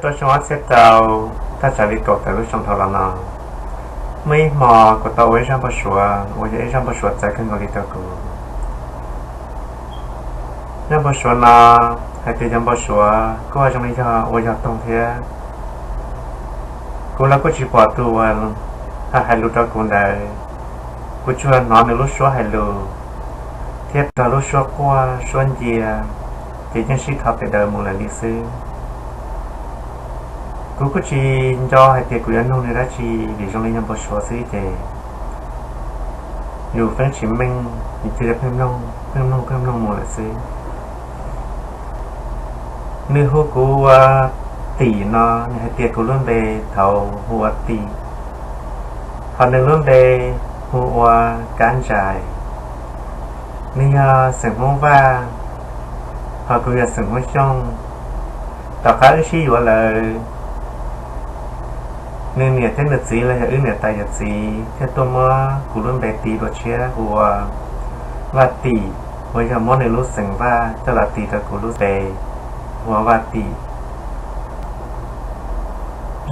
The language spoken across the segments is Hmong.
Rau xyoo ob txhiab rau, thaj tsam li kaum tawm lub xyoo dhau los no, muaj ib hmo kuv tau ua ib zaj npau suav uas yog ib zaj npau suav txawv kawg nkaus li rau kuv. Zaj npau suav no hais tias yog npau suav kuj zoo li yog ua yog toog thiab. Kuv los kuj tsis pom tus uas hais lus rau kuv ntawd, kuv tsuas hnov nws lub suab hais lus thiab nrog lub suab quaj suab ncia, ces yeej sib thov pem daws mus lawm li xwb. Kuv kuj tsis nco hais tias kuv yuav nug nws dab tsi vim zoo li yog npau suav xwb ces yus feeb tsis meej, yus cia li pheej mloog pheej mloog pheej mloog mus lawm xwb. Nws hu kuv ua Tim no, nws hais tias kuv lub npe thaud hu ua Tim, hos nws lub npe hu ua Kab Ntsais. Nws yog xeem Hmoob Vaj, hos kuv yog xeem Hmoob Xyooj. Tom qab wb sib yuav lawm, nws niam thiab nws txiv los yog wb niam tais yawm txiv thiaj tuaj muab kuv lub npe tis dua tshiab hu ua Vaj Tim, uas yog muab nws lub xeem Vaj coj los tis rau kuv lub npe hu ua Vaj Tim.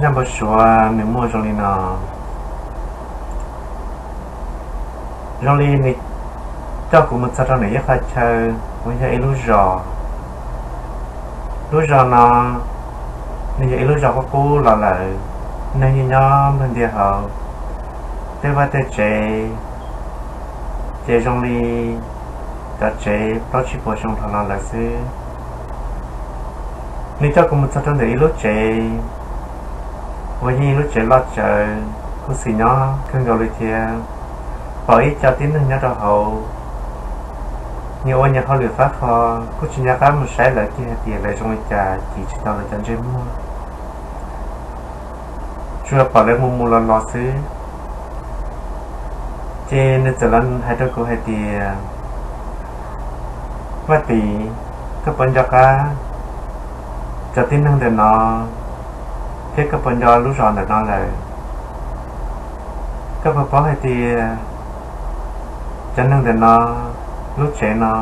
Zaj npau suav nws muaj zoo li no. Zoo li nws coj kuv mus txog rau ntawm ib qho chaw uas yog ib lub zos. Lub zos no nws yog ib lub zos qub qub los lawm, neeg yeej nyob nplog ntiag hauv. Tej vaj tej tsev ces zoo li cov tsev plaub tsib puas xyoo dhau los lawm xwb. Nws coj kuv mus txog rau ntawm ib lub tsev uas yog ib lub tsev loj tsawv, kuj xis nyob kawg nkaus li thiab. Pom ib co tib neeg nyob rau hauv, nyias ua nyias hauj lwm fab kho, kuj tsis nco qab mus saib lawv kiag hais tias lawv zoo li cas, cim tsis tau lawv cov ntsej muag, tsuas pom lawv mus mus los los xwb. Ces nws txawm los hais rau kuv hais tias, Vaj Tim, koj puas nco qab cov tib neeg ntawm no, thiab koj puas nco lub zos ntawm no lawm? Koj puas paub hais tias cov neeg ntawm no, lub tsev no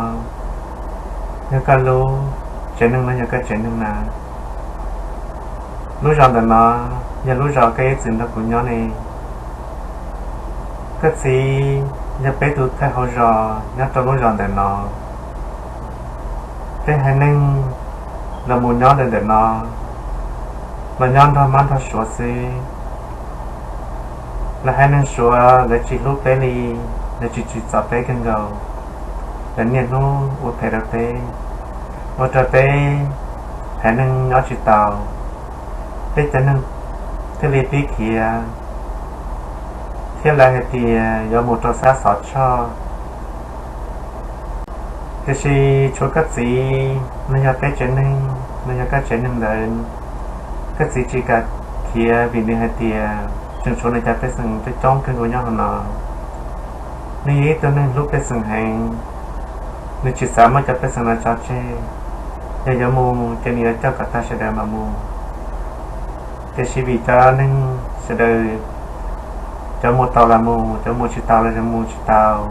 yog koj lub, tsev neeg no yog koj tsev neeg na? Lub zos ntawm no yog lub zos koj ib txwm nrog kuv nyob ne. Koj txiv yog peb tus thawj hauv zos nyob rau lub zos ntawm no. Peb haiv neeg los mus nyob ntawm ntawm no, los nyob nrog mab nrog suav xwb. Lawv haiv neeg suav lawv tsis hlub peb li, lawv tsis tsim txom peb kawg nkaus, lawv niaj hnub ua phem rau peb, ua rau peb haiv neeg nyob tsis tau. Peb cov neeg thiaj li pib khiav, thiab lawv hais tias yuav mus rau sab Xov Tshoj. Tiam sis tshuav koj txiv los yog peb tsev neeg los yog koj tsev neeg ntawd, koj txiv tsis kam khiav vim nws hais tias tseem tshuav nws cov pej xeem coob coob kawg nkaus nyob hauv no. Nws yog ib tug neeg hlub pej xeem heev, nws tsis xav muab cov pej xeem no tso tseg. Yog yuav mus ces nws yuav coj kom tag sawv daws mam mus. Tiam sis vim cov neeg sawv daws, cov mus tau los mus, cov mus tsis tau los mus tsis tau,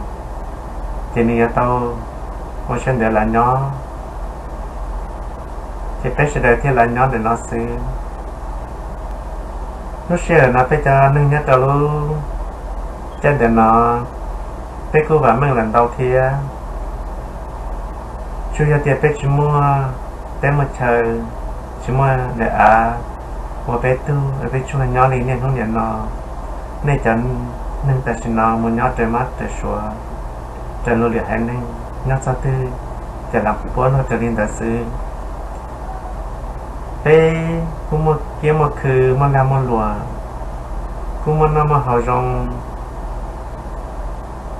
ces nws yuav tau ua siab ntev los nyob. Ces peb sawv daws thiaj los nyob ntawm no xwb. Lub sij hawm no peb cov neeg nyob rau lub caij ntawm no, peb kuj vam meej lawm ntau thiab. Tsuas yog tias peb tsis muaj teb muaj chaw, tsis muaj daim av ua peb tug, peb tsuas nyob li niaj hnub niam no. Nej cov neeg tam sim no mus nyob raws mab raws suav, raws luag lwm haiv neeg, nyob txog twg ces lam puab luag raws li ntawd xwb. Peb kuj muaj kiab muaj khw, muaj lag muaj luam, kuj muaj noj muaj haus zoo.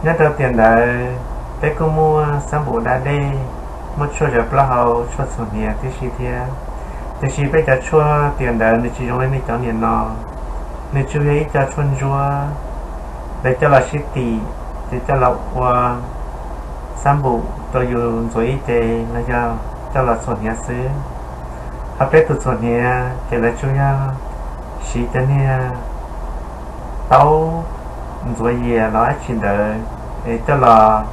Nyob rau tiam ntawd peb kuj muaj xab npum da dej, muaj tshuaj zawv plaub hau, tshuaj txhuam hniav tib si thiab. Tiam sis peb cov tshuaj tiam ntawd nws tsis zoo li nej cov niam no, nws tsuas yog ib co tshuaj ntsuab, lawv coj los sib tim, ces coj los ua xab npum rau yus ntxuav ib ce los yog coj los txhuam hniav xwb. Ho peb tus txhuam hniav ces lawv tsuas yog siv cov niag taub ntxuav yias los dab tsi ntawd es coj los,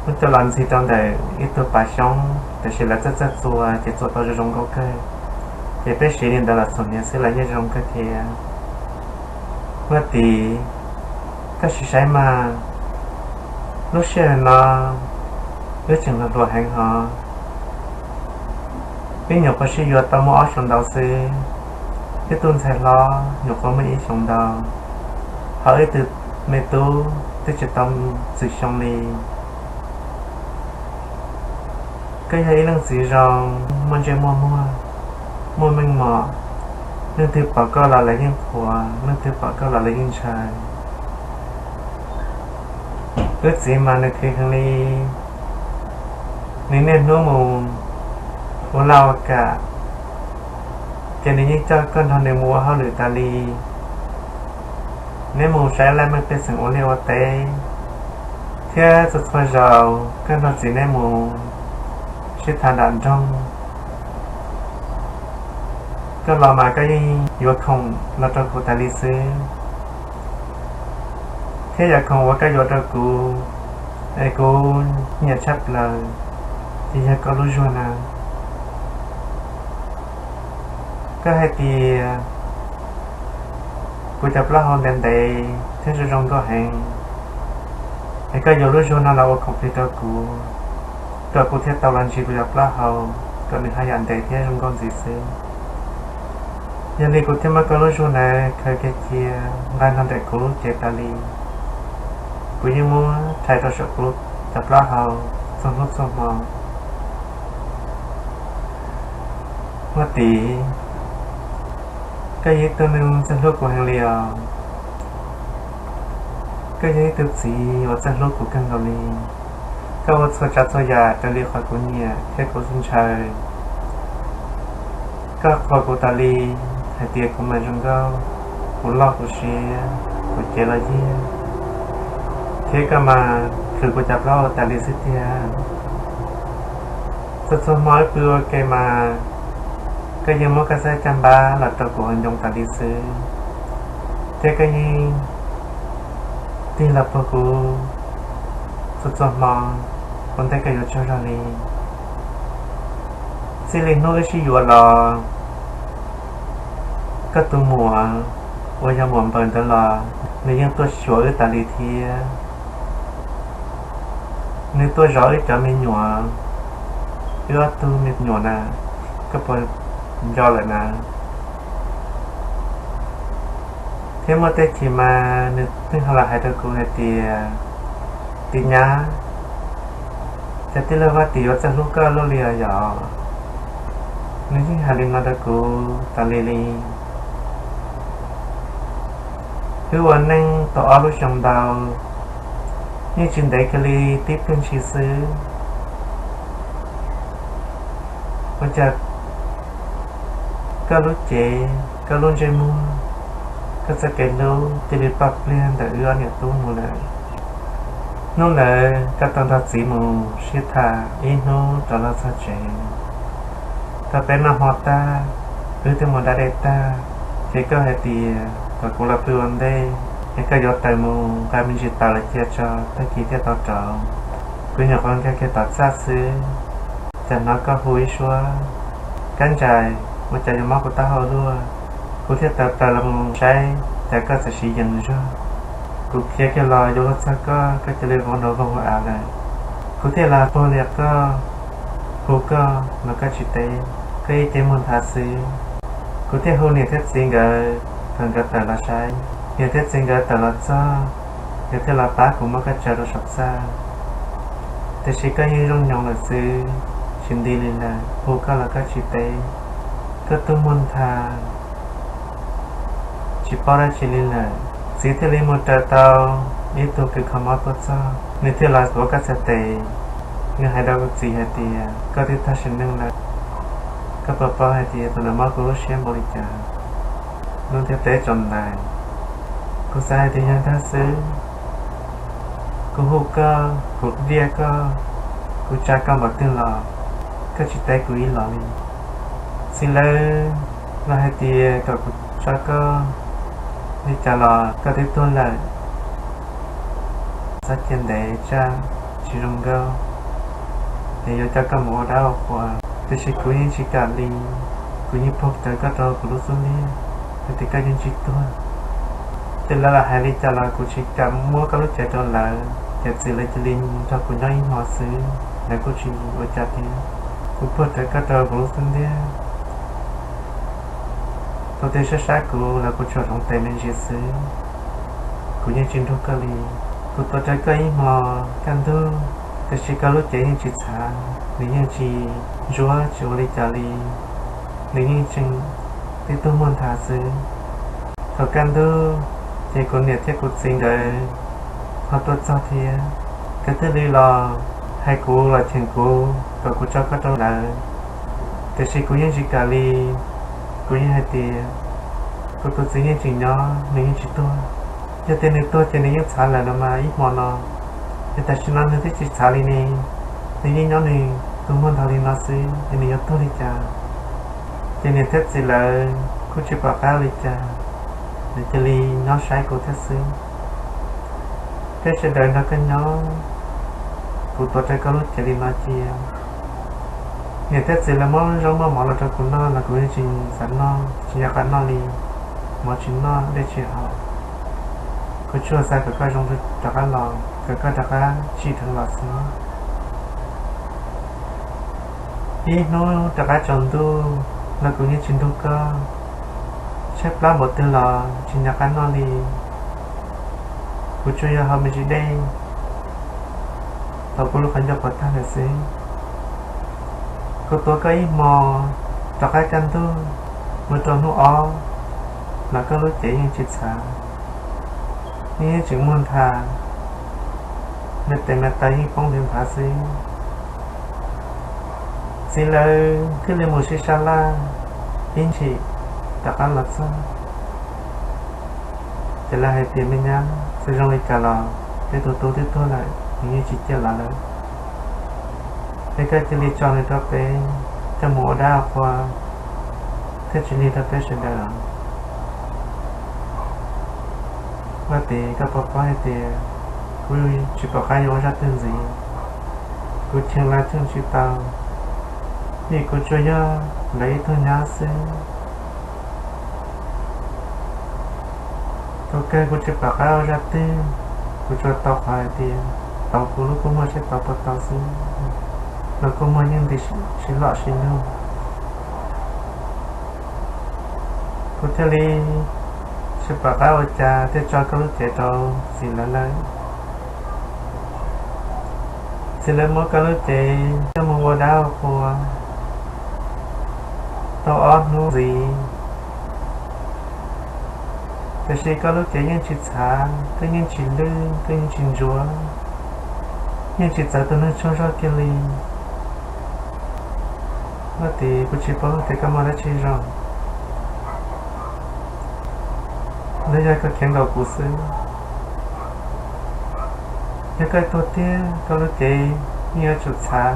muab coj los ntxig rau ntawm ib tug pas xyoob, tiam sis lawv txawj txawj txua ces txua tau zoo zoo nkauj kawg. Ces peb siv li ntawd los txom nyem xwb los yeej zoo kawg thiab. Vaj Tim, koj sim saib mas, lub sij hawm no wb tseem hluas hluas heev hos. Wb nyuam qhuav sib yuav tau muaj ob xyoos ntau xwb, wb tus ntxhais hlob nyuam qhuav muaj ib xyoos ntau, ho wb tus me tub twb tsis tau txwm xyoo li. Koj yog ib leej txiv zoo, muaj ntsej muaj muag, muaj meej mom, leej twg pom koj los lawv yeej qhuas, leej twg pom koj los lawv yeej ntshaw. Wb txiv mas nws khwv heev li, nws niaj hnub mus ua laj ua kam, ces nws yeej coj koj nrog nws mus ua hauj lwm tas li. Neb mus saib laj mej pej xeem ua liaj ua teb, thiab txhua txhua zaus koj nrog txiv neb mus sib tham nram nroog. Koj los mas koj yeej yuav khoom los rau kuv tas li xwb. Thiab yam khoom uas koj yuav rau kuv es kuv nyiam tshaj plaws, ces yog koj lub zuag na. Koj hais tias kuv cov plaub hau ntev ntev thiab zoo zoo nkauj heev, es koj yuav lub zuag no los ua khoom plig rau kuv, kom kuv thiaj tau los ntsis kuv cov plaub hau, kom nws haj yam ntev thiab zoo nkauj ntxiv xwb. Yog li kuv thiaj muab koj lub zuag ntawd khaws kiag cia nqa nrog ntawm kuv lub cev tas li. Kuv yeej muab rhais rau saum kuv cov plaub hau txhua hnub txhua hmo. Vaj Tim, koj yog ib tug neeg txawj hlub kuv heev li os. Koj yog ib tug txiv uas txawj hlub kuv kawg nkaus li. Koj ua txhua tsav txhua yam raws li qhov kuv nyiam thiab kuv ntshaw. Koj qhuas kuv tas li, hais tias kuv mas zoo nkauj, kuv loj kuv siab, kuv cev los yiag, thiab koj mas khwv kuv cov plaub hau tas li xwb tiag. Txhua txhua hmo wb pw ua ke mas koj yeej muab koj xab caj npab los rau kuv hav ncoo tas li xwb, thiab koj yeej tig los puag kuv txhua txhua hmo ua ntej koj yuav tsaug zog li. Txij li hnub wb sib yuav los, koj tus muam uas yog muam npaws ntawd los nws yeej tuaj xyuas wb tas li thiab. Nws tuaj zov wb cov me nyuam, wb ob tug me nyuam na, koj puas nco lawm na? Thiab muaj tej chim mas nws yeej ho los hais rau kuv hais tias, Tim Nyab, cas tij laug Vaj Tim yuav txawj hlub koj luaj li os yom? Nws yeej hais li no rau kuv tas li li. Wb ua neej tau ob lub xyoo ntau, yeej tsis ntev kiag li tib pliag ntshis xwb, ua cas koj lub cev, koj lub ntsej muag, koj txoj kev hlub cia li ploj pliag ntawm wb ob niam tub mus lawm. Hnub ntawd koj tau nrog txiv mus sib tham ib hnub rov los txog tsev. Thaum peb noj hmo tag, wb twb mus da dej tag, ces koj hais tias kom kuv los pw ua ntej, es koj yuav tawm mus nqa me ntsis taws los cia tso, tag kis thiaj tau rauv. Kuv nyuam qhuav nkag kiag tom txaj xwb, cas hnov koj hu ib suab, Kab Ntsais, ua cas yuav mob kuv taub hau luaj? Kuv thiaj tawm plaws los mus saib, cas koj txawm siv yees zog. Kuv khiav kiag los yuav luag txog koj, koj cia li vau nrov voog ua av lawm. Kuv thiaj los puag lias koj, hu koj los koj tsis teb, koj ib ce muag nthav xwb. Kuv thiaj hu niam thiab txiv nkawd kom nkawd tawm los saib. Niam thiab txiv nkawd tawm los txog, nkawd thiaj los pab kuv muab koj tsaws rau saum txaj. Tiam sis koj yeej zoo nyoos lawm xwb, tsis nti li lawm, hu koj los koj tsis teb, koj twb muag nthav, tsis paub dab tsi li lawm. Txiv thiaj li mus raws tau ib tug kws kho mob tuaj txog, nws thiaj los tuav koj txhais tes. Nws hais rau txiv hais tias, Koj twb tag sim neej lawm, koj puas paub hais tias tus ntawd mob kuv lub siab npaum li cas? Hnub thiab teb tsaus ntais, kuv xav hais tias yog ntag xwb. Kuv hu koj, kuv diaj koj, kuv tsa koj npaum twg los koj tsis teb kuv ib los li. Txiv lawv los hais tias kom kuv tso koj li cas los koj twb tuag lawm. Txhob cia ntev tsam tsis zoo nkauj, es yuav coj koj mus ua dab ua qhua. Tiam sis kuv yeej tsis kam li, Kuv yeej puag rawv koj rau kuv lub xub ntiag, hais tias koj yeej tsis tuag. Ces lawv lam hais li cas los kuv tsis kam muab koj lub cev rau lawv, ces txiv lawv cia li nrog kuv nyob ib hmo xwb, lawv kuj tsis ua cas thiab. Kuv puag rawv koj rau kuv lub xub ntiag, thaum twg sab sab kuv los kuv tsuas hloov tes me ntsis xwb, kuv yeej tsis nrug koj li. Kuv tuav rawv koj ib hmo kaj ntug, tiam sis koj lub cev yeej tsis txhav, nws yeej tsis ntsuab tsis ua li cas li, nws yeej tseem tib tug muag nthav xwb. Thaum kaj ntug, ces kuv niam thiab kuv txiv nkawd ho tuaj txog thiab, nkawd thiaj li los hais kuv los cheem kuv kom kuv tso koj rau lawv, tiam sis kuv yeej tsis kam li. Kuv yeej hais tias kuv tus txiv yeej tseem nyob, nws yeej tsis tuag. Yog tias nws tuag ces nws yeej txhav lawm no mas ib hmo no, es tam sim no nws twb tsis txhav li ne, nws yeej nyob nws tus muag nthav li no xwb es nws yuav tuag li cas? Ces niam thiab txiv lawv kuj tsis pom qab li cas, lawv cia li nyob saib kuv thiab xwb. Peb sawv daws nrog koj nyob, kuv tuav rawv koj lub cev li no cia. Niam thiab txiv lawv muab zaub muab mov los rau kuv noj los kuv yeej tsis xav noj, tsis nco qab noj li, mov tsis noj dej tsis haus. Kuv tsuas xav kom koj zoo rov qab los, kom koj rov qab tsim dheev los xwb. Ib hnub rov qab tsaus ntuj los kuv yeej tsis nrug koj, tshaib plab npaum twg los tsis nco qab noj li. Kuv tsuas yog haus me ntsis dej thaum kuv lub qhov ncauj qhuav tag lawm xwb. Kuv tuav koj ib hmo, rov qab kaj ntug mus rau hnub ob los koj lub cev yeej tsis txhav, yeej tseem muag nthav, me tes me taw yeej poob ntev nthav xwb. Txiv lawv thiaj li mus sib sab laj ib ntshis rov qab los txog. Ces lawv hais tias me nyab, txawm zoo li cas los peb tus tub twb tuag lawm, nws yeej tsis ciaj los lawm. Es koj cia li tso nws rau peb coj mus ua dab ua qhua thiaj tsis lig rau peb sawv daws los. Vaj Tim, koj puas paub hais tias kuv tsis pom qab yuav ua zaj twg ntxiv, kuv cheem lawv cheem tsis tau, vim kuv tsuas yog lawv ib tug nyab xwb. Thaum kawg kuv tsis pom qab ua zaj twg, kuv tsuas tau qhov hais tias tau kuv lub kua muag saib tau puas tau xwb, los kua muag yeej nti sib lom sib lug. Kuv thiaj li tsis pom qab ua cas thiaj tso koj lub cev rau txiv lawv lawm. Txiv lawv muab koj lub cev coj mus ua dab ua qhua tau ob hnub ntxiv, tiam sis koj lub cev yeej tsis txhav, koj yeej tsis lwj, koj yeej tsis ntsuav, yeej tsis txawv tus neeg tsaug zog kiag li. Vaj Tim, kuv tsis paub tias koj muaj dab tsi zoo, los yog koj khiav nkaum kuv xwb. Yog koj tuag tiag, koj lub cev yeej yuav tsum txhav,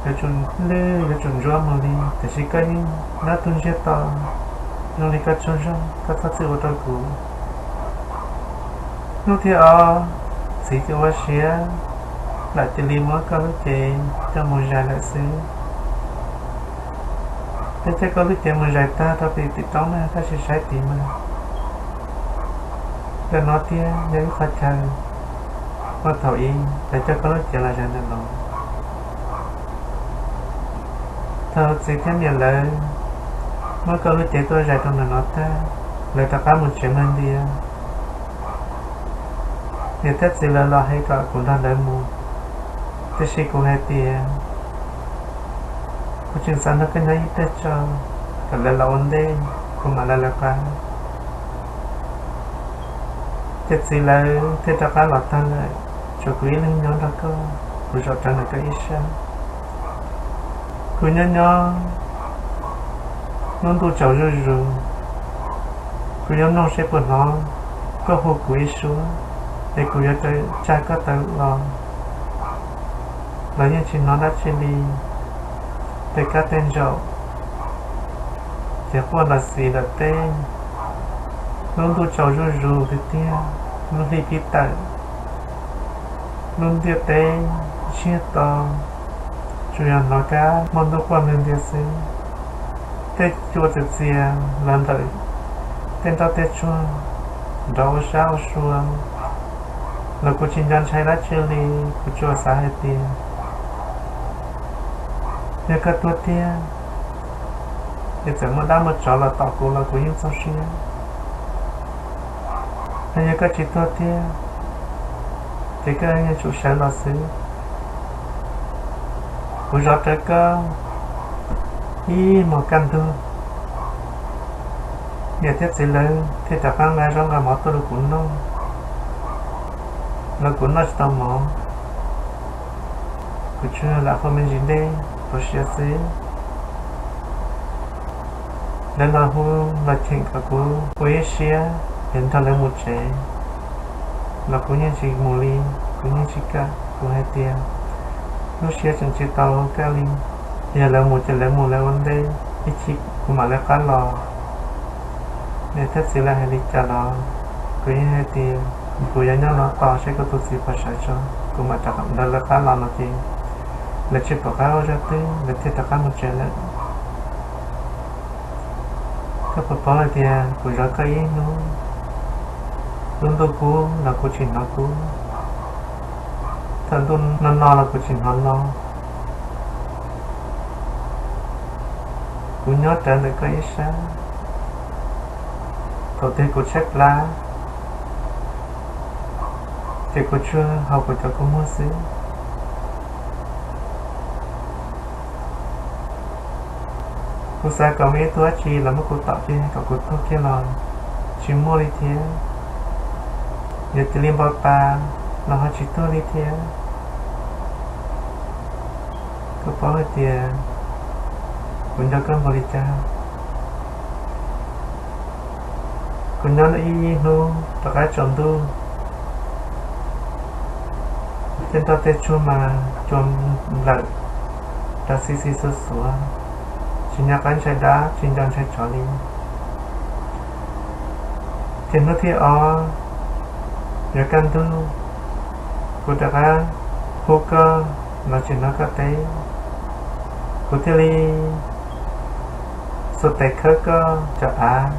yuav tsum lwj, yuav tsum ntsuab mus li, tiam sis koj yeej nyob tu ntsiag to, zoo li koj tsaug zog, koj txhob txwm ua rau kuv. Hnub thib ob, txiv cia ua siab, lawv cia li muab koj lub cev coj mus zais lawm xwb. Lawv coj koj lub cev mus zais tag rau tim tim roob na, koj sim saib tid mas. Ntawm no tiag yog ib qhov chaw uas thaum ub lawv coj koj lub cev los zais ntawm no. Thaum txiv thiab niam lawv muab koj lub cev tuaj zais rau ntawm no tag, lawv rov qab mus tsev mag ntias. Niam thiab txiv lawv los hais kom kuv nrog lawv mus, tiam sis kuv hais tias kuv tseem xav nrog koj nyob ib pliag tso, kom lawv los ua ntej kuv mam li lawv qab. Ces txiv lawv thiaj rov qab los tag lawm, tshuav kuv ib leeg nyob nrog koj, kuv zaum rawv ntawm koj ib sab. Kuv nyob nyob, lub ntuj tsaus zuj zus, kuv yuav mloog seb puas hnov koj hu kuv ib suab, es kuv yuav tsa koj tawm los, los yeej tsis hnov dab tsi li. Tej kab tej ntsaum, ces quaj los xis lawm teb. Lub ntuj tsaus zuj zus tiag tiag, lub hli pib tawm, lub ntiaj teb ntsiag to, tsuas yog hnov kab hmo ntuj quaj ntiag ntiag xwb. tej cua txias txias los ntawm tej nroj tej tsuag nrov ua sab ua sua, los kuv tsis nco ntshai dab tsi li. Kuv tsuas xav hais tias yog koj tuag tiag, es txawm muaj dab muaj tsov los tom kuv los kuv yeej txaus siab. Los yog koj tsis tuag tiag, ces koj yuav tsum sawv los xwb. Kuv zov rawv koj ib hmos kaj ntug, niam thiab txiv lawv thiaj rov qab nqa zaub nqa mov tuaj rau kuv noj, los kuv noj tsis tau mov, kuv tsuas lam hu me ntsis dej tu siav xwb. Lawv los hu los cheem kom kuv ua ib siab es nrog lawv mus tsev, los kuv yeej tsis mus li. Kuv yeej tsis kam, kuv hais tias lub siab tseem tsis tau kaj li. Yog lawv mus ces lawv mus lawv ua ntej, ib chim kuv mam li qab los. Niam thiab txiv lawv hais li cas los kuv yeej hais tias kuv yuav nyob no tos saib kuv tus txiv puas sawv tso, kuv mam rov ntawd lawv qab los no ces lawv tsis pom qab ua zaj twg, lawv thiaj rov qab mus tsev lawm. Koj puas paub hais tias kuv zov koj ib hnub, lub ntuj kub los kuv tsis hnov kub, thaum ntuj no no los kuv tsis hnov no. Kuv nyob rawv ntawm koj ib sab, thaum twg kuv tshaib plab ces kuv tsuas haus kuv cov kua muag xwb. Kuv xav kom muaj ib tug dab tsi los muab kuv tom kiag kom kuv tuag kiag los tsis muaj li thiab. Yog cia li npo pa los ho tsis tuag li thiab. Koj paub hais tias kuv nco koj npaum li cas. Kuv nyob ib hnub rov qab tsaus ntuj, tej nroj tej tsuag mas cua nplawm, rov xi xi xuav xuav, tsis nco qab ntshai dab tsis nco ntshai tsov li. Ces hnub thib ob yuav kaj ntug, kuv rov qab hu koj los tsis hnov koj teb, kuv thiaj li xuas tes khawb koj cov av,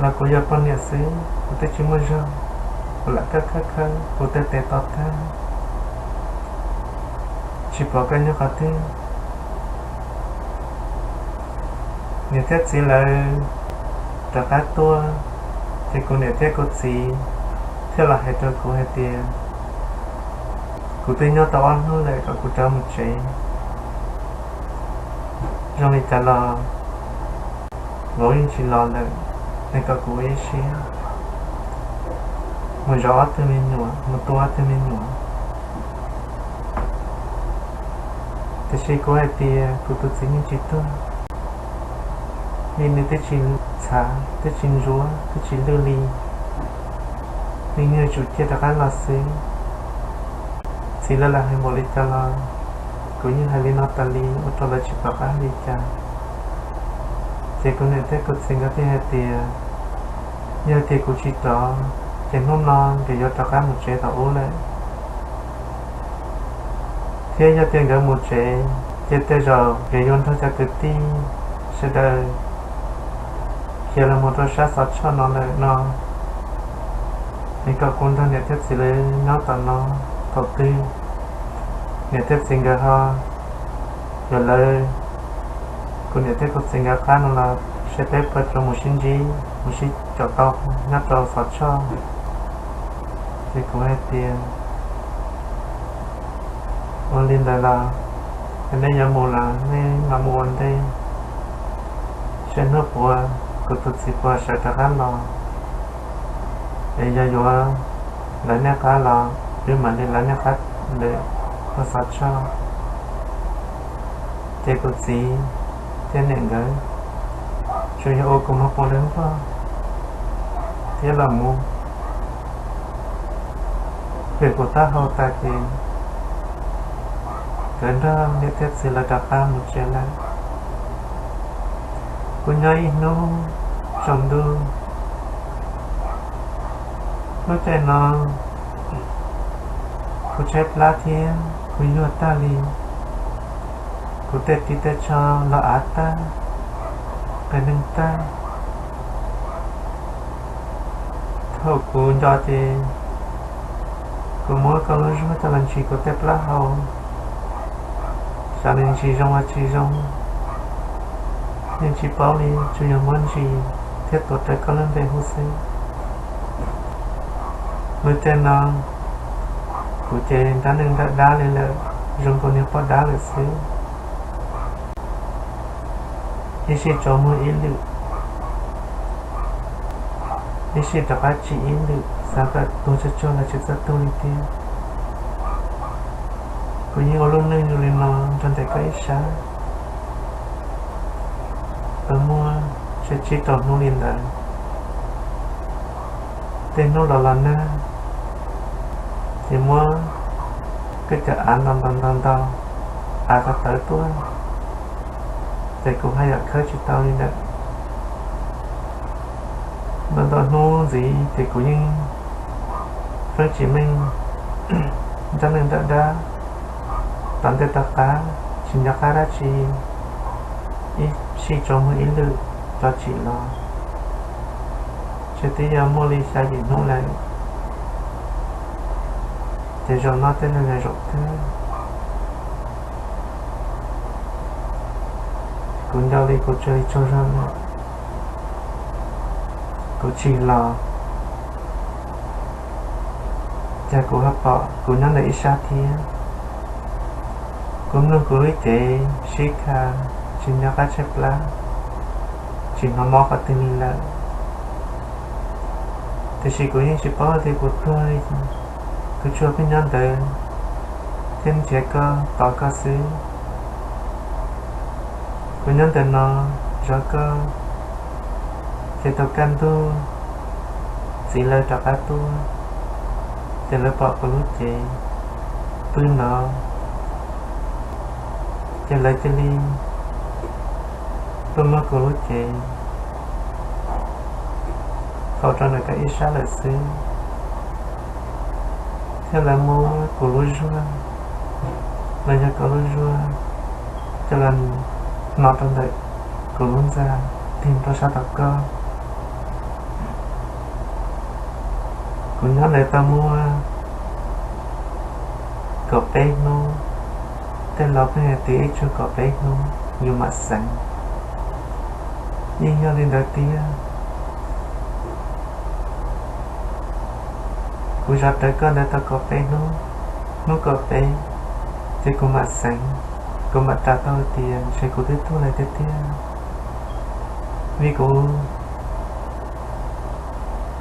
los kuv yog poj niam xwb kuv twb tsis muaj zog, kuv lam khawb khawb khawb kuv tej tes to tag, tsis pom koj nyob qhov twg. Niam thiab txiv lawv rov qab tuaj, ces kuv niam thiab kuv txiv thiaj los hais rau kuv hais tias kuv twb nyob tau ob hnub lawm kom kuv rov mus tsev. Zoo li cas los vauv yeej tsis los lawm, es kom kuv ua ib siab mus zov ob tug me nyuam, mus tua ob tug me nyuam. Tiam sis kuv hais tias kuv tus txiv yeej tsis tuag, vim nws twb tsis txhav, twb tsis ntsuab, twb tsis lwj li, nws yuav tsum cia rov qab los xwb. Txiv lawv lam hais npaum li cas los kuv yeej hais li no tas li ua rau lawv tsis pom qab li cas. Ces kuv niam thiab kuv txiv nkawd thiaj hais tias yog tias kuv tsis rov, ces hnub no nkawd yuav rov qab mus tsev tom ub lawm. Thiab yog tias nkawd mus tsev, ces tej zaum nkawd yuav nrog cov kwv tij sawv daws khiav los mus rau sab Xov Tshoj no lawm no, es kom kuv nrog niam thiab txiv lawv nyob tom no. Thaum twg niam thiab txiv nkawd ho, yog lawv, kuv niam thiab kuv txiv nkawd qab no los seb peb puas rov mus sib ntsib, mus sib caum tau nyob rau Xov Tshoj. Ces kuv hais tias ua li ntawd los, yog nej yuav mus los nej mam mus ua ntej, seb hnub puas kuv tus txiv puas sawv rov qab los, es yog yuav lawv nej qab los wb mam li lawv nej qab lawm, ua Xov Tshoj. Ces kuv txiv thiab niam nkawd tsuas yog ua kuv hmov pua lawv npog thiab los mus pem kuv taub hau tas ces nkawd nrog niam thiab txiv lawv rov qab mus tsev lawm. Kuv nyob ib hnub tsaus ntuj, lub caij no kuv tshaib plab thiab kuv yuag tag li, kuv tej ris tej tsho los av tag. Ntshai neeg tag. Thaum kuv nco ces kuv muab koj lub zuag coj los ntsis kuv tej plaub hau, xyov nws ntsis zoo los tsis zoo, yeej tsis paub li, tsuas yog muab ntsis thiab tuav rawv koj lub npe hu xwb. Lub caij no kuv ces nrab neeg nrab dab li lawm, zoo nkaus niag poj dab lawm xwb. Ib sij tsaus muag ib lwm, ib sij rov qab tsim ib lwm, xav kom tuag tsuag tsuag los tsis txawj tuag li thiab. Kuv yeej ua lub neej zoo li no nrog nraim koj ib sab tau muaj tsib rau hnub li ntawd. Tej hnub los los nag, ces muab koj cov av ntaus ntaus ntaus ntaus, av qhov tawv tuaj, ces kuv haj yam khawb tsis tau li lawm. Ntau ntau hnub ntxiv ces kuv yeej feeb tsis meej, nrab neeg nrab dab, tom ntej tom qab tsis nco qab dab tsi, ib sij tsaus muag ib lwm rov tsim los, ces twb yog muaj li xya yim hnub lawm. Ces zaum no tej zaum yog zaum kawg, kuv nco li kuv tsaug li tsaug zog lawm, kuv tsim los, ces kuv ho pom kuv nyob ntawm ib sab thiab. Kuv mloog kuv lub cev sib kha, tsis nco qab tshaib plab, tsis hnov mob qhov twg li lawm. Tiam sis kuv yeej tsis paub tias kuv tuag li, kuv tsuas pheej nyob ntawd thiab nrhiav koj, tos koj xwb. Kuv nyob ntawm no zov koj, ces tau kaj ntug txiv lawv rov qab tuaj, ces lawv pom kuv lub cev pw no, ces lawv cia li tuaj muab kuv lub cev faus rau ntawm koj ib sab lawm xwb, thiab lawv muab kuv lub zuag, los yog koj lub zuag, coj los hno rau ntawm kuv lub ntxa, tig rau sab tom koj. Kuv nyob ntawd tau muaj kaum peb hnub, tej laus pheej hais tias ib tsug kaum peb hnub yus mam xeev. Yeej yog li ntawd tiag. Kuv zov rawv koj ntawd tau kaum peb hnub, hnub kaum peb, ces kuv mam xeev, kuv mam ras tau hais tias ntshe kuv twb tuag lawm tiag tiag, vim kuv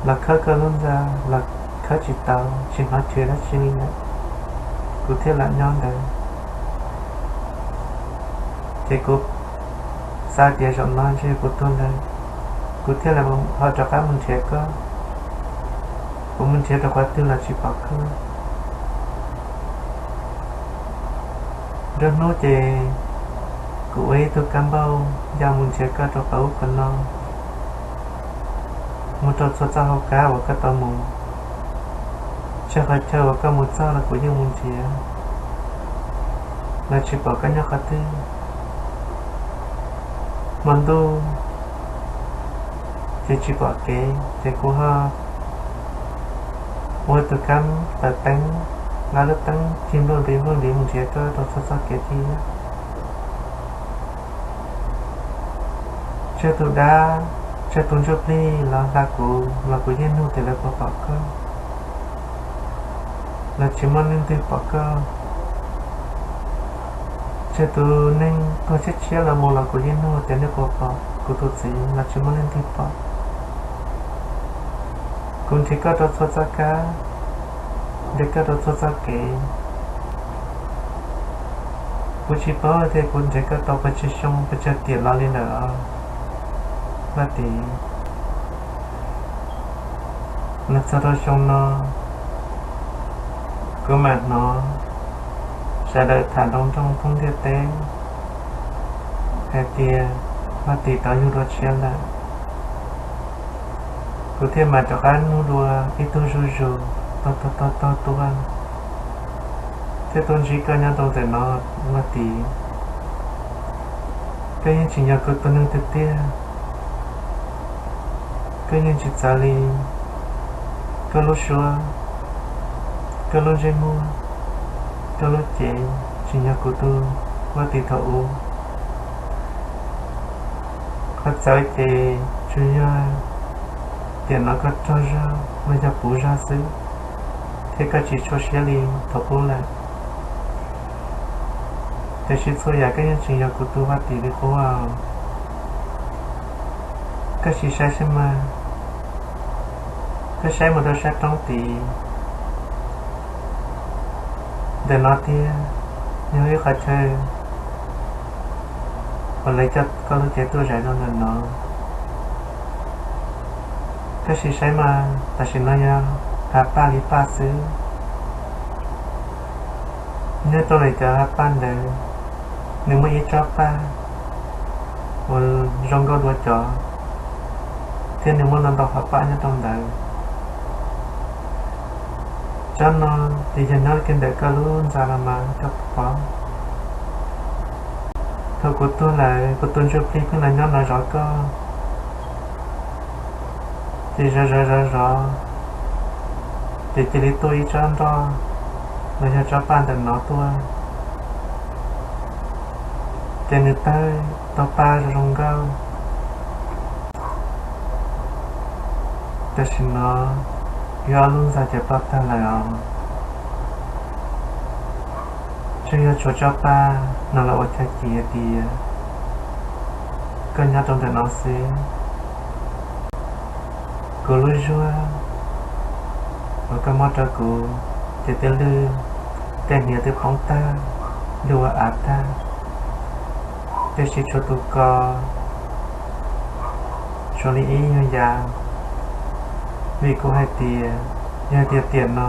los khawb koj lub ntxa los khawb tsis tau, tsis hnov chwv dab tsi li lawm, kuv thiaj lam nyob ntawd. Ces kuv xav tias zaum no ntshe kuv tuag lawm, kuv thiaj li ho rov qab mus nrhiav koj. Kuv mus nrhiav rau qhov twg los tsis pom koj. Nruab hnub ces kuv ua ib tug kab npauj ya mus nrhiav koj rau qhov ub qhov no, mus rau txhua txoj hauv qab uas koj tau mus, txhua qhov chaw uas koj mus txog los kuv yeej mus nrhiav, los tsis pom koj nyob qhov twg. Hmo ntuj ces tsis pom kev, ces kuv ho ua tus kab taws teeb, nqa lub teeb cig npluj npliv npluj npliv mus nrhiav koj rau txhua txoj kev thiab. Tsawg tus dab, tsawg tus ntsuj plig los hla kuv los kuv yeej nug tias lawv puas pom koj, los tsis muaj leej twg pom koj. Tsawg tus neeg tuag tshiab tshiab los mus los kuv yeej nug tias nej puas pom kuv tus txiv, los tsis muaj leej twg pom. Kuv nrhiav koj rau txhua txoj kab, nrhiav koj rau txhua txoj kev. Kuv tsis paub tias kuv nrhiav koj tau pes tsawg xyoo pes tsawg tiam los li lawm os Vaj Tim. Los txog rau xyoo no, kuv mam hnov sawv daws tham nroo nroog thoob ntiaj teb hais tias Vaj Tim tau yug dua tshiab lawm. Kuv thiaj mam rov qab nug dua ib tug zuj zus, taug taug taug taug tuaj, thiaj tuaj ntsib koj nyob rau ntawm no Vaj Tim. Koj yeej tsim nyog kuv tus neeg tiag tiag. Koj yeej tsis txawv li. Koj lub suab, koj lub ntsej muag, koj lub cev tsis yog kuv tus vaj tim thaum ub. Qhov txawv ces tsuas yog tiam no koj raug zog los yog puv zog xwb, thiab koj tsis tshua siab li thaum ub lawm. Tiam sis txhua yam koj yeej tseem yog kuv tus vaj tim li qub. Koj sim saib saib mas, koj saib mus rau sab roob tid. Ntawm no tiag yog ib qhov chaw uas lawv coj koj lub cev tuaj zais rau ntawm no. Koj sim saib mas tam sim no yog hav paj li paj xwb. Nyob rau ntawm cov hav paj ntawd, nws muaj ib tsob paj uas zoo nkauj dua cov, thiab nws muaj ntau ntau hav paj nyob rau ntawd. Tsob no ces yog nyob kiag ntawm koj lub ntxa no mas koj pom. Thaum kuv tuag lawm, kuv tus ntsuj plig pheej los nyob no zov koj. Ces zov zov zov zov, ces cia li tuaj ib tsob nroj los yog tsob paj ntawm no tuaj, ces nws tawg tau paj zoo zoo nkauj. Tam sim no yog ob lub ntxa ces ploj tag lawm os. Tsuas yog tshuav tsob paj no los ua cag cia tias koj nyob rau ntawm no xwb. Kuv lub zuag uas koj muab rau kuv ces twb lwj, tej hniav twb poob tag, lwj ua av tag, tiam sis tshuav tus ko, tshuav li ib nyuag yam. Vim kuv hais tias, yog tias tiam no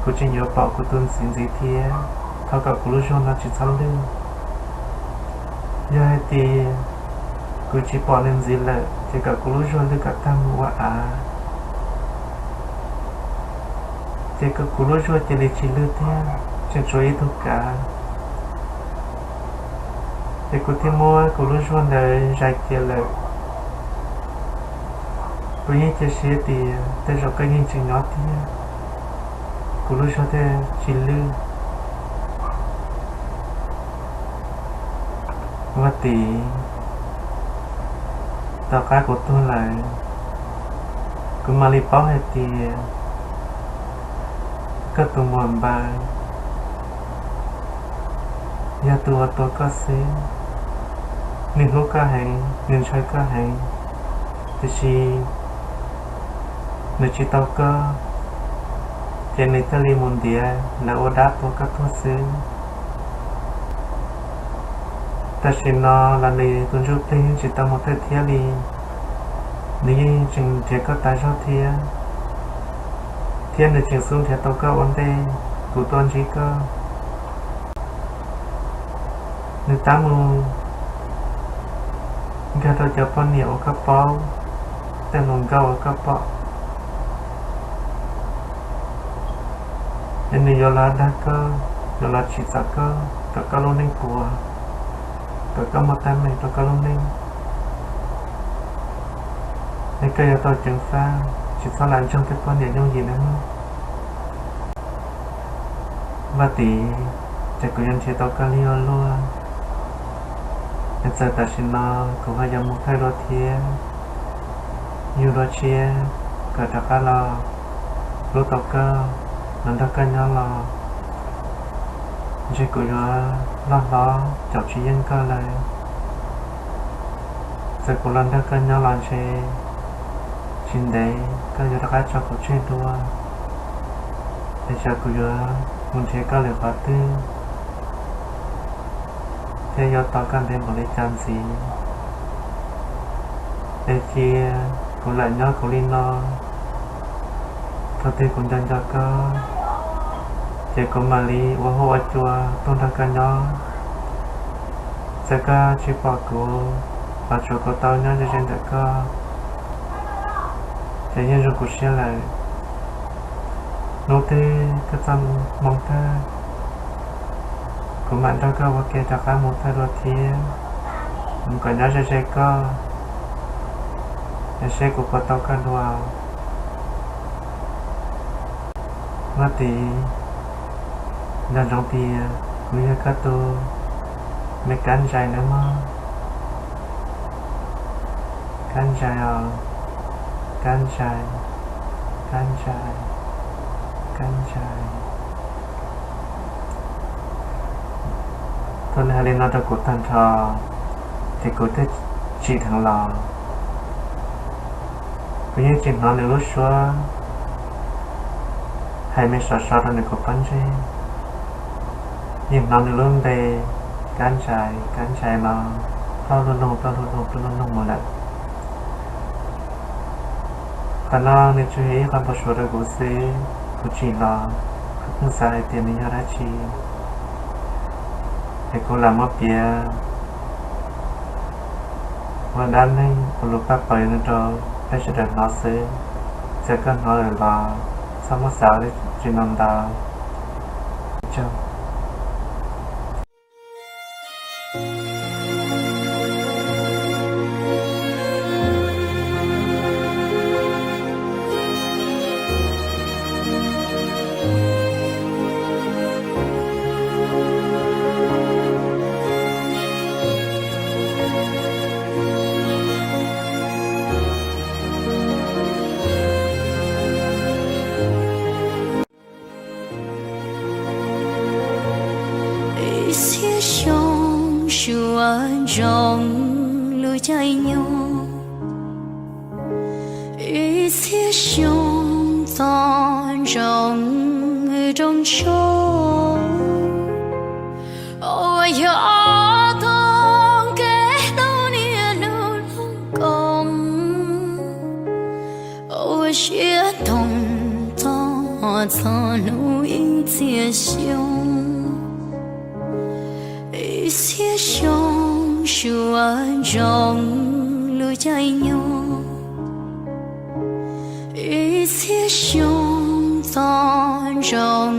kuv tseem yuav pom kuv tus ntxiv ntxiv thiab, thov kom kuv lub zuag no tsis txhob lwj. Yog hais tias kuv tsis pom nws ntxiv lawm ces kom kuv lub zuag lwj kom tag mus ua av, ces kom kuv lub zuag cia li tsis lwj thiab, tseem tshuav ib tug kav. Ces kuv thiaj muab kuv lub zuag ntawd zais cia lawm. Kuv yeej cia siab tias tej zaum koj yeej tseem nyob thiab, kuv lub zuag thiaj tsis lwj. Vaj tim, tom qab kuv tuag lawm, kuv mam li paub hais tias koj tus muam npawg yog tus uas tua koj xwb. Nws hlub koj heev, nws ntshaw koj heev, tiam sis nws tsis tau koj, ces nws thiaj li mus ntiav lawv ua dab tua koj tuag xwb. Tam sim no los nws tus ntsuj plig tsis tau mus thawj thiab li, nws yeej tseem nrhiav koj tas zog thiab, thiab nws tseem xub nrhiav tau koj ua ntej kuv tuaj ntsib koj. Nws tab mus nkag rau cov poj niam uas koj paub, tej hluas nkauj uas koj pom, es nws yuav los dag koj, yuav los tsim txom koj kom koj lub neej puas, kom koj muaj teeb meem rau koj lub neej. Es koj yuav tau ceev faj, tsis txhob lam ntsoog tej poj niam yooj yim nawb mog. Vaj tim, ces kuv yuav nrhiav tau koj li ua luaj. Es txawm tam sim no kuv ho yuav mus thawj dua thiab, yug dua tshiab kom rov qab los hlub tau koj, los nrog koj nyob los ntshe kuv yuav loj hlob caum tsis yeej koj lawm. Txawm kuv los nrog koj nyob los ntshe tsis ntev koj yuav rov qab tso kuv tseg dua, es xyov kuv yuav mus nrhiav koj lwm qhov twg thiab yuav tos koj ntev npaum li cas ntxiv. Es cia kuv lam nyob kuv li no, thaum twg kuv nco nco koj, ces kuv mam li ua huab ua cua tuaj nrog koj nyob. Txawm koj tsis pom kuv, los tsuav kuv tau nyob ze ze ntawm koj, ces yeej zoo kuv siab lawm. Hnub twg koj txoj hmoo tag, kuv mam nrog koj ua ke rov qab mus thawj dua thiab, mus kom nyob ze ze koj. Yog seb kuv puas tau koj dua. Muab tis, nco ntsoov tias kuv yog koj tus me Kab Ntsais nawb mog. Kab Ntsais os, Kab Ntsais, Kab Ntsais, Kab Ntsais. Thaum nws hais li no rau kuv tag nrho, ces kuv thiaj tsim dheev los. Kuv yeej tsis hnov nws lub suab hais me sov so rau nws kuv pob ntseg, yeej hnov nws lub npe Kab Ntsais, Kab Ntsais no ploj luaj loog, ploj luaj loog, ploj luaj loog mus lawm. Qhov no nws tsuas yog ib qho npau suav rau kuv xwb, kuv tsim los kuv pheej xav hais tias nws yog dab tsi, es kuv lam muab piav ua dab neeg ua lus paj paws no rau peb sawv daws hnov xwb. Txawm koj hnov lawm los txhob muab xav ua dab tsi no ntau. Ib txhiab xyoo suav ntsoov lub caij nyoog, ib txhiab xyoo txog ntsoov rooj tshoob, uas yog ob tog kev tau niaj hnub lub koom, ua siab toog txog txog hnub ib txhiab xyoo. Ib txhiab xyoo suav ntsoov lub caij nyoog, ib txhiab xyoo txog ntsoov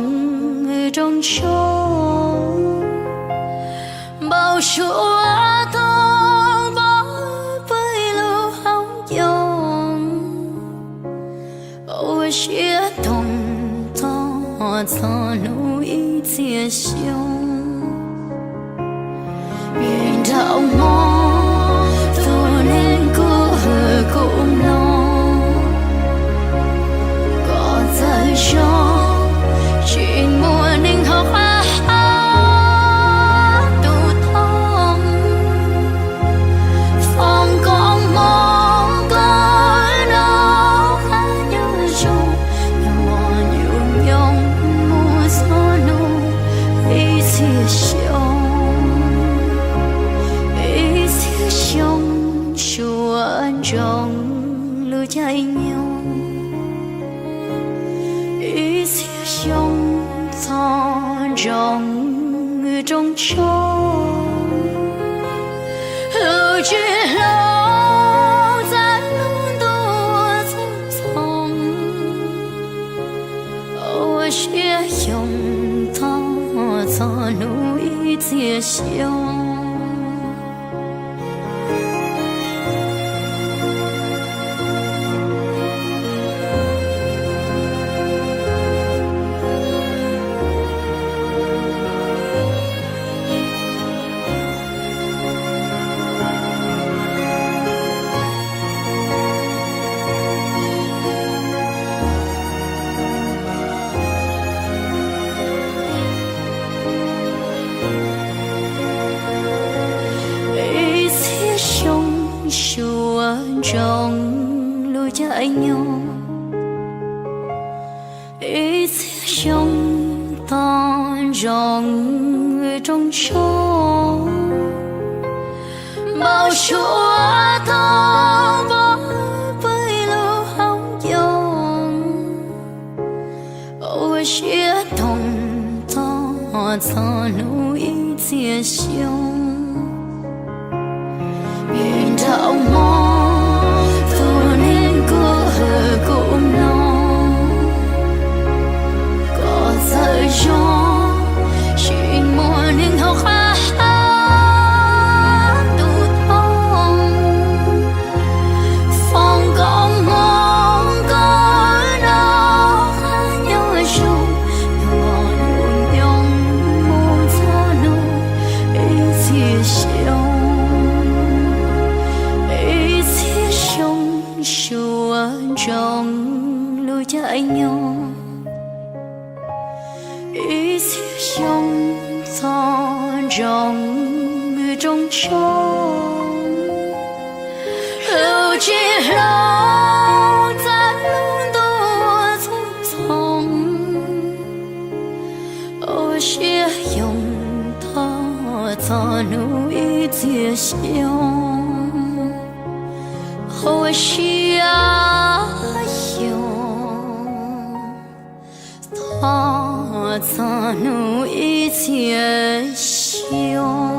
rooj tshoob, npau suav toog pov pw lub hauv ncoo, ua siab toog txog txog hnub ib txhiab xyoo. Nrog hmo tus neeg kuj hwm kuj mloog, kom txawm zoo tsis muaj neeg ho qab tus thooj. Foom koob hmoov koj rau qab nyob zoo, nyob mos nyob nyoog mus txog hnub ib txhiab xyoo. Ib txhiab xyoo suav ntsoov lub caij nyoog, ib txhiab xyoo txog ntsoov rooj tshoob, lub tsis hloov txaj lub ntuj txhawj txhoov, ua siab xyoo txog txog hnub ib txhiab xyoo. Ib txhiab xyoo suav ntsoov lub caij nyoog, ib txhiab xyoo txog ntsoov rooj tshoob, npau suav toog pov pw lub hauv ncoo, ua siab toog txog txog hnub ib txhiab xyoo. Nrog hmo tus neeg kuj hwm kuj mloog, kom txawm zoo tsis muaj neeg ho qab tus thooj. Foom Ib nyuag ib txhia xyoo txog nroog rooj tshoob, lub tsev hlob txaj lub ntuj txhua txhoo, ua siab xyoo txog hnub ib txhia xyoo, ua siab xyoo txog hnub ib txhia xyoo.